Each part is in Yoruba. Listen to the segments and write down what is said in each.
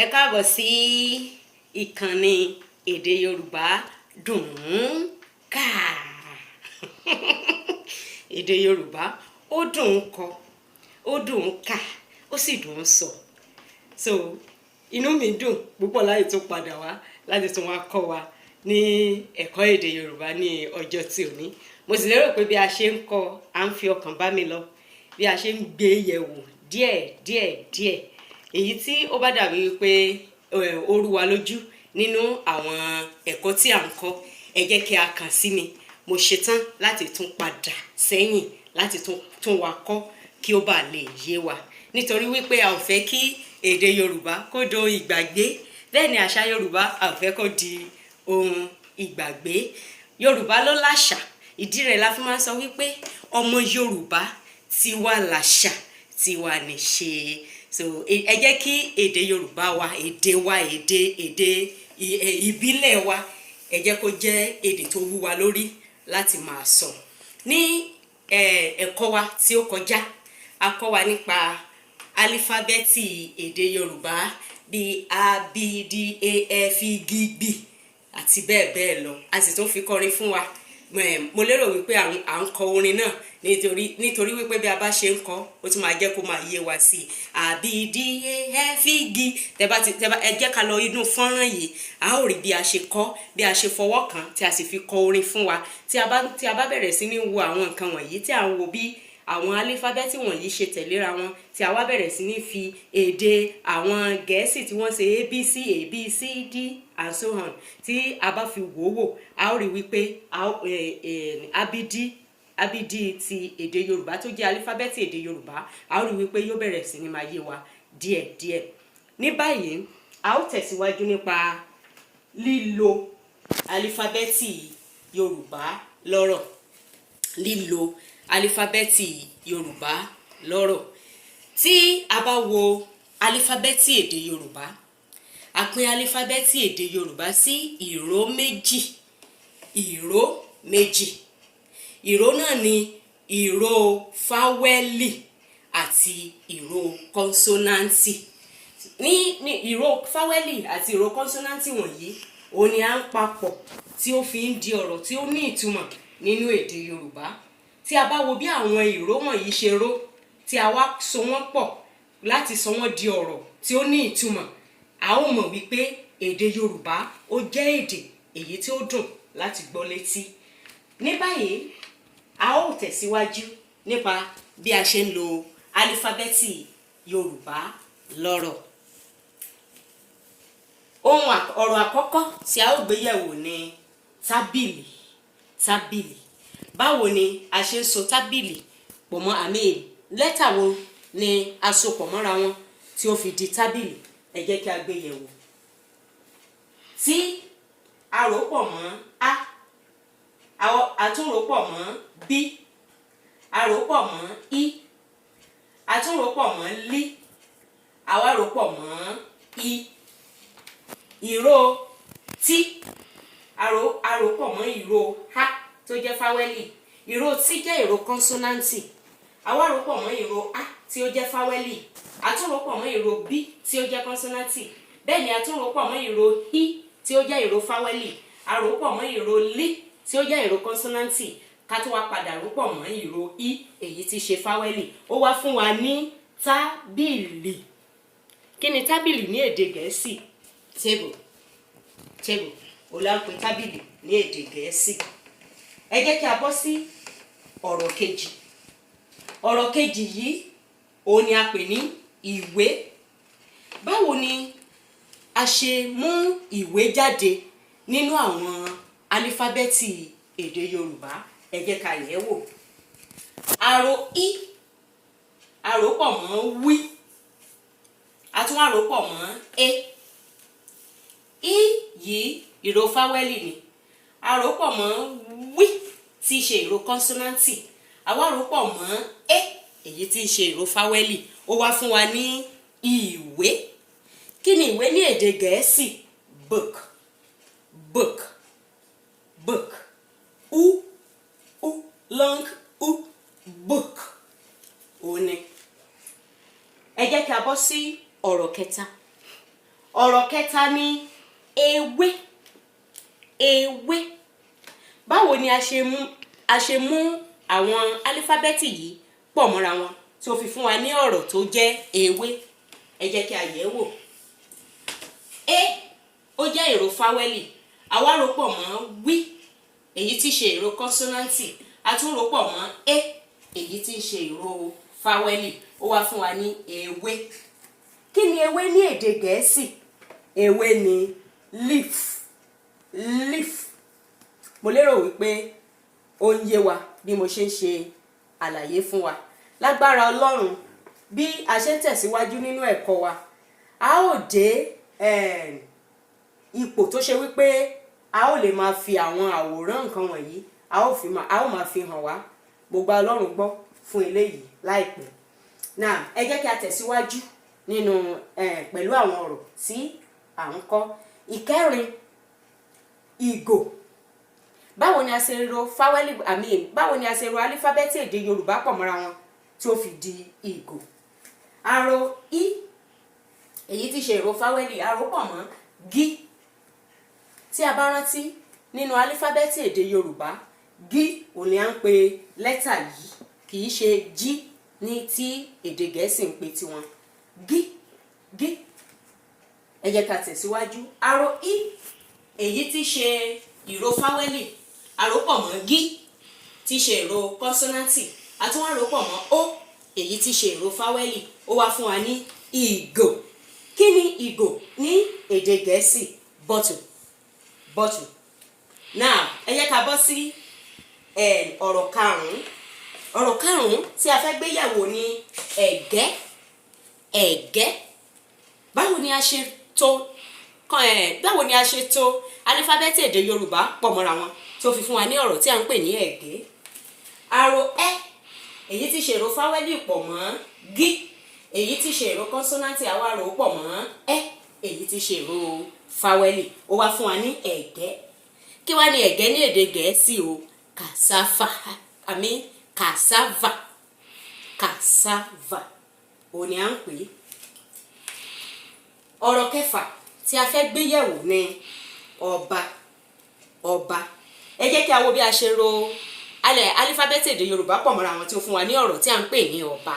Ẹ káàbọ̀ sí ìkànnì Èdè Yorùbá Dùn ún Kà. Èdè Yorùbá, ó dùn ún kọ, ó dùn ún kà, ó sì dùn ún sọ. So inú mi dùn púpọ̀ láti tún padà wá láti tún wá kọ́ wa ní ẹ̀kọ́ èdè Yorùbá ní ọjọ́ tí ò ní. Mo sì lérò pé bí a ṣe ń kọ́, à ń fi ọkàn bá mi lọ, bí a ṣe ń gbé yẹ̀wò díẹ̀ díẹ̀ díẹ̀. Èyí tí ó bá dàbí wípé ó rú wa lójú nínú àwọn ẹ̀kọ́ tí à ń kọ́, ẹ jẹ́ kí a kàn sí mi. Mo ṣetán láti tún padà sẹ́yìn láti tún wa kọ́ kí ó bá lè yé wa, nítorí wípé a ò fẹ́ kí èdè Yorùbá kó do ìgbàgbé. Bẹ́ẹ̀ ni àṣà Yorùbá, a ò fẹ́ kó di ohun ìgbàgbé. Yorùbá ló láṣà. Ìdí rẹ̀ la fi máa ń sọ wípé ọmọ Yorùbá, tiwa làṣà, tiwa níṣe. So ẹ jẹ́ kí èdè Yorùbá wa, èdè wa, èdè ìbílẹ̀ wa, ẹ jẹ́ kó jẹ́ èdè tó wú wa lórí láti máa sọ. Ní ẹ̀kọ́ wa tí ó kọjá, a kọ́ wa nípa álífábẹ́ẹ̀tì èdè Yorùbá bíi A, B, D, A, F, G, B àti bẹ́ẹ̀ bẹ́ẹ̀ lọ. A sì tún fi kọrin fún wa. Mo lérò wípé à ń kọ orin náà, nítorí wípé bí a bá ṣe ń kọ, ó tún máa jẹ́ kó máa yé wa sí i. A, B, D, A, F, G. Tẹ́ bá ti tẹ́ bá, ẹ jẹ́ ká lọ inú fọ́nrán yìí, a ó rí bí a ṣe kọ, bí a ṣe fọwọ́ kàn tí a sì fi kọ orin fún wa. Tí a bá bẹ̀rẹ̀ sí ní wo àwọn nǹkan wọ̀nyí, tí à ń wo bí àwọn álífábẹ́ẹ̀tì wọ̀nyí ṣe tẹ̀léra wọn, tí a wá bẹ̀rẹ̀ sí ní fi èdè àwọn Gẹ̀ẹ́sì tí wọ́n ṣe A B C, A B C D and so on, tí a bá fi wò ó wò, a ó rí wípé abidi abidi ti èdè Yorùbá tó jẹ́ álífábẹ́ẹ̀tì èdè Yorùbá, a ó rí wípé yóò bẹ̀rẹ̀ sí ní máa yé wa díẹ̀díẹ̀. Ní báyìí, a ó tẹ̀síwájú nípa lílo álífábẹ́ẹ̀tì Yorùbá lọ́rọ̀. Lílo álífábẹ́ẹ̀tì Yorùbá lọ́rọ̀. Tí a bá wo álífábẹ́ẹ̀tì èdè Yorùbá, a pín álífábẹ́ẹ̀tì èdè Yorùbá sí ìró méjì. Ìró méjì. Ìró náà ni ìró fáwẹ́lì àti ìró kọ́nsọ́náǹtì. Ní ìró fáwẹ́lì àti ìró kọ́nsọ́náǹtì wọ̀nyí, òun ni à ń papọ̀ tí ó fi ń di ọ̀rọ̀ tí ó ní ìtumọ̀ nínú èdè Yorùbá. Tí a bá wo bí àwọn ìró wọ̀nyí ṣe ró, tí a wá so wọ́n pọ̀ láti sọ wọ́n di ọ̀rọ̀ tí ó ní ìtumọ̀, a ó mọ̀ wípé èdè Yorùbá, ó jẹ́ èdè èyí tí ó dùn láti gbọ́ létí. Ní báyìí, a ó tẹ̀síwájú nípa bí a ṣe ń lo álífábẹ́ẹ̀tì Yorùbá lọ́rọ̀. Ohun ọ̀rọ̀ àkọ́kọ́ tí a ó gbé yẹ̀wò ní tábìlì. Tábìlì. Báwo ni a ṣe ń so tábìlì pọ̀ mọ́ àmì? Lẹ́tà wo ni a so pọ̀ mọ́ra wọn tí ó fi di tábìlì? Ẹ jẹ́ kí a gbé yẹ̀wò. Tí a rò pọ̀ mọ́ a, a tún rò pọ̀ mọ́ b, a rò pọ̀ mọ́ i, a tún rò pọ̀ mọ́ l, a wá rò pọ̀ mọ́ i. Ìró tí a rò pọ̀ mọ́ ìró ha tó jẹ́ fáwẹ́lì. Ìró tí jẹ́ ìró kọ́nsọ́náǹtì. A wá rò pọ̀ mọ́ ìró a tí ó jẹ́ fáwẹ́lì. A tún rò pọ̀ mọ́ ìró b tí ó jẹ́ kọ́nsọ́náǹtì. Bẹ́ẹ̀ ni a tún rò pọ̀ mọ́ ìró i tí ó jẹ́ ìró fáwẹ́lì. A rò pọ̀ mọ́ ìró l tí ó jẹ́ ìró kọ́nsọ́náǹtì, ká tó wá padà rò pọ̀ mọ́ ìró i, èyí tí ṣe fáwẹ́lì. Ó wá fún wa ní tábìlì. Kí ni tábìlì ní èdè Gẹ̀ẹ́sì? Table. Table ó là ń pè tábìlì ní èdè Gẹ̀ẹ́sì. Ẹ jẹ́ kí a bọ́ sí ọ̀rọ̀ kejì. Ọ̀rọ̀ kejì yìí, òun ni a pè ní ìwé. Báwo ni a ṣe mú ìwé jáde nínú àwọn álífábẹ́ẹ̀tì èdè Yorùbá? Ẹ jẹ́ ká yẹ̀ wò. A rò í, a rò pọ̀ mọ́ wí, a tún wá rò pọ̀ mọ́ é. Í yìí, ìró fáwẹ́lì ni. A rò pọ̀ mọ́ wí tí í ṣe ìró kọ́nsọ́náǹtì. A wá rò pọ̀ mọ́ é, èyí tí í ṣe ìró fáwẹ́lì. Ó wá fún wa ní ìwé. Kí ni ìwé ní èdè Gẹ̀ẹ́sì? Book. Book. Book. U, u, long u, book òun ni. Ẹ jẹ́ kí a bọ́ sí ọ̀rọ̀ kẹta. Ọ̀rọ̀ kẹta ni ewé. Ewé. Báwo ni a ṣe mú àwọn álífábẹ́ẹ̀tì yìí pọ̀ mọ́ra wọn tí ó fi fún wa ní ọ̀rọ̀ tó jẹ́ ewé? Ẹ jẹ́ kí a yẹ̀ ẹ́ wò. E, ó jẹ́ ìró fáwẹ́lì. A wá rò pọ̀ mọ́ wí, èyí tí ṣe ìró kọ́nsọ́náǹtì. A tún rò pọ̀ mọ́ é, èyí tí ń ṣe ìró fáwẹ́lì. Ó wá fún wa ní ewé. Kí ni ewé ní èdè Gẹ̀ẹ́sì? Ewé ni leaf, leaf. Mo lérò wípé ó ń yé wa bí mo ṣe ń ṣe àlàyé fún wa. Lágbára Ọlọ́run, bí a ṣe ń tẹ̀síwájú nínú ẹ̀kọ́ wa, a ó dé ipò tó ṣe wípé a ó lè máa fi àwọn àwòrán nǹkan wọ̀nyí, a ó máa fi hàn wá. Mo gba Ọlọ́run gbọ́ fún eléyìí láìpẹ́. Now, ẹ jẹ́ kí a tẹ̀síwájú nínú pẹ̀lú àwọn ọ̀rọ̀ tí à ń kọ́. Ìkẹrin, ìgò. Báwo ni a ṣe ro fáwẹ́lì àmì, báwo ni a ṣe ro álífábẹ́ẹ̀tì èdè Yorùbá pọ̀ mọ́ra wọn tí ó fi di ìgò? A ro i, èyí tí ṣe ìró fáwẹ́lì, a ro pọ̀ mọ́ gí. Tí a bá rántí nínú álífábẹ́ẹ̀tì èdè Yorùbá, gí òun ni à ń pe lẹ́tà yìí, kì í ṣe jí ní tí èdè Gẹ̀ẹ́sì ń pe tiwọn. Gí, gí. Ẹ jẹ́ ká tẹ̀síwájú. A ro i, èyí tí ṣe ìró fáwẹ́lì, a rò pọ̀ mọ́ gí, tí ṣe ìró kọ́nsọ́náǹtì. A tún wá rò pọ̀ mọ́ ó, èyí tí ṣe ìró fáwẹ́lì. Ó wá fún wa ní ìgò. Kí ni ìgò ní èdè Gẹ̀ẹ́sì? Bottle, bottle. Now, ẹ jẹ́ ká bọ́ sí ọ̀rọ̀ karùn-ún. Ọ̀rọ̀ karùn-ún tí a fẹ́ gbé yẹ̀wò ní ẹ̀gẹ́, ẹ̀gẹ́. Báwo ni a ṣe tò alífábẹ́ẹ̀tì èdè Yorùbá pọ̀ mọ́ra wọn tó fi fún wa ní ọ̀rọ̀ tí a ń pè ní ẹ̀gẹ́? A ro ẹ́, èyí tí ṣe ìró fáwẹ́lì, pọ̀ mọ́ gí, èyí tí ṣe ìró kọ́nsọ́náǹtì. A wá rò ó pọ̀ mọ́ ẹ́, èyí tí ṣe ìró fáwẹ́lì. Ó wá fún wa ní ẹ̀gẹ́. Kí wá ní ẹ̀gẹ́ ní èdè Gẹ̀ẹ́sì o? Cassava, àmì cassava, cassava òun ni à ń pè é. Ọ̀rọ̀ kẹfà tí a fẹ́ gbé yẹ̀wò ní ọba, ọba. Ẹ jẹ́ kí a wo bí a ṣe ro alẹ̀ alífábẹ́ẹ̀tì èdè Yorùbá pọ̀ mọ́ra wọn tí ó fún wa ní ọ̀rọ̀ tí a ń pè ní ọba.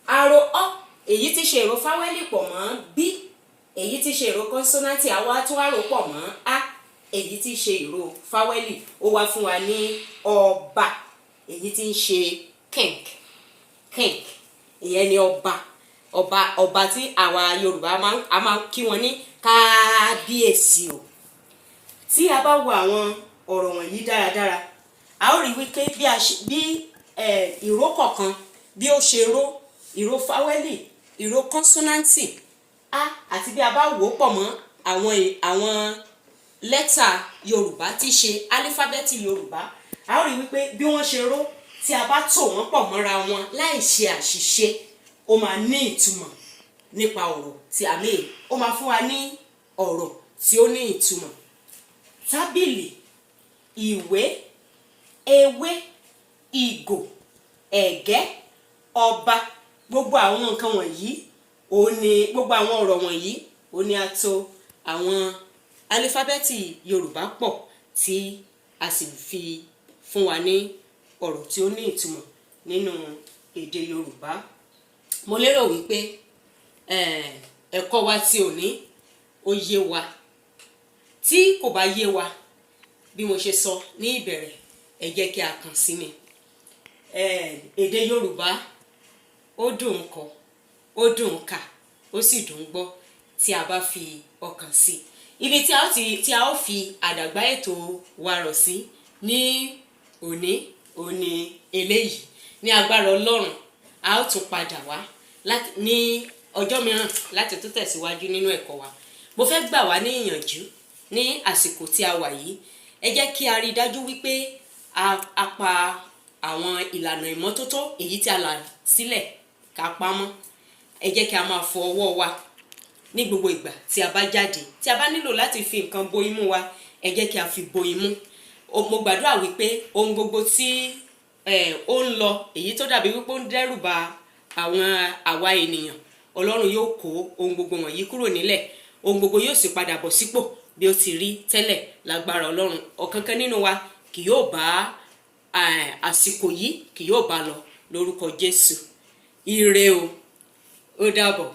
A ro ọ́, èyí tí ṣe ìró fáwẹ́lì, pọ̀ mọ́ bí, èyí tí ṣe ìró kọ́nsọ́náǹtì. A wá tún wá rò pọ̀ mọ́ á, èyí tí ṣe ìró fáwẹ́lì. Ó wá fún wa ní ọba, èyí tí ń ṣe king, king. Ìyẹn ni ọba, ọba, ọba tí àwa Yorùbá a máa ń kí wọn ní kábíyèsí o. Tí a bá wo àwọn ọ̀rọ̀ wọ̀nyí dáradára, a ó rí wípé bí a ṣe bí ìró kọ̀ọ̀kan, bí ó ṣe ró ìró fáwẹ́lì, ìró kọ́nsọ́náǹtì a, àti bí a bá wò ó pọ̀ mọ́ àwọn lẹ́tà Yorùbá tí í ṣe álífábẹ́ẹ̀tì Yorùbá, a ó rí wípé bí wọ́n ṣe ró, tí a bá tò wọ́n pọ̀ mọ́ra wọn láì ṣe àṣìṣe, ó máa ní ìtumọ̀ nípa ọ̀rọ̀ tí a lè, ó máa fún wa ní ọ̀rọ̀ tí ó ní ìtumọ̀. Tábìlì, ìwé, ewé, ìgò, ẹ̀gẹ́, ọba, gbogbo àwọn nǹkan wọ̀nyí òun ni, gbogbo àwọn ọ̀rọ̀ wọ̀nyí òun ni a tò àwọn álífábẹ́ẹ̀tì Yorùbá pọ̀ tí a sì fi fún wa ní ọ̀rọ̀ tí ó ní ìtumọ̀ nínú èdè Yorùbá. Mo lérò wípé ẹ̀kọ́ wa tí òní ó yé wa. Tí kò bá yé wa, bí mo ṣe sọ ní ìbẹ̀rẹ̀, ẹ jẹ́ kí a kàn sí mi. Èdè Yorùbá, ó dùn kọ, ó dùn kà, ó sì dùn gbọ́ tí a bá fi ọkàn sí. Ibi tí a ó fi àdàgbà ètò wa rọ̀ sí ní òní òní eléyìí. Ní agbára Ọlọ́run, a ó tún padà wá ní ọjọ́ mìíràn láti tún tẹ̀síwájú nínú ẹ̀kọ́ wa. Mo fẹ́ gbà wá ní ìyànjú ní àsìkò tí a wà yìí. Ẹ jẹ́ kí a rí i dájú wípé a pa àwọn ìlànà ìmọ́tótó èyí tí a là sílẹ̀ ká pamọ́. Ẹ jẹ́ kí a máa fọ ọwọ́ wa ní gbogbo ìgbà tí a bá jáde. Tí a bá nílò láti fi nǹkan bo imú wa, ẹ jẹ́ kí a fi bo imú. Mo gbàdúrà wípé ohun gbogbo tí ó ń lọ, èyí tó dàbí wípé ó ń dẹ́rù ba àwọn àwa ènìyàn, Ọlọ́run yóò kó ohun gbogbo wọ̀nyí kúrò nílẹ̀, ohun gbogbo yóò sì padà bọ̀ sípò bí ó ti rí tẹ́lẹ̀ lágbára Ọlọ́run. Ọ̀kankan nínú wa kì yóò bá àsìkò yìí, kì yóò bá lọ lórúkọ Jésù. Ire o, ó dàbọ̀.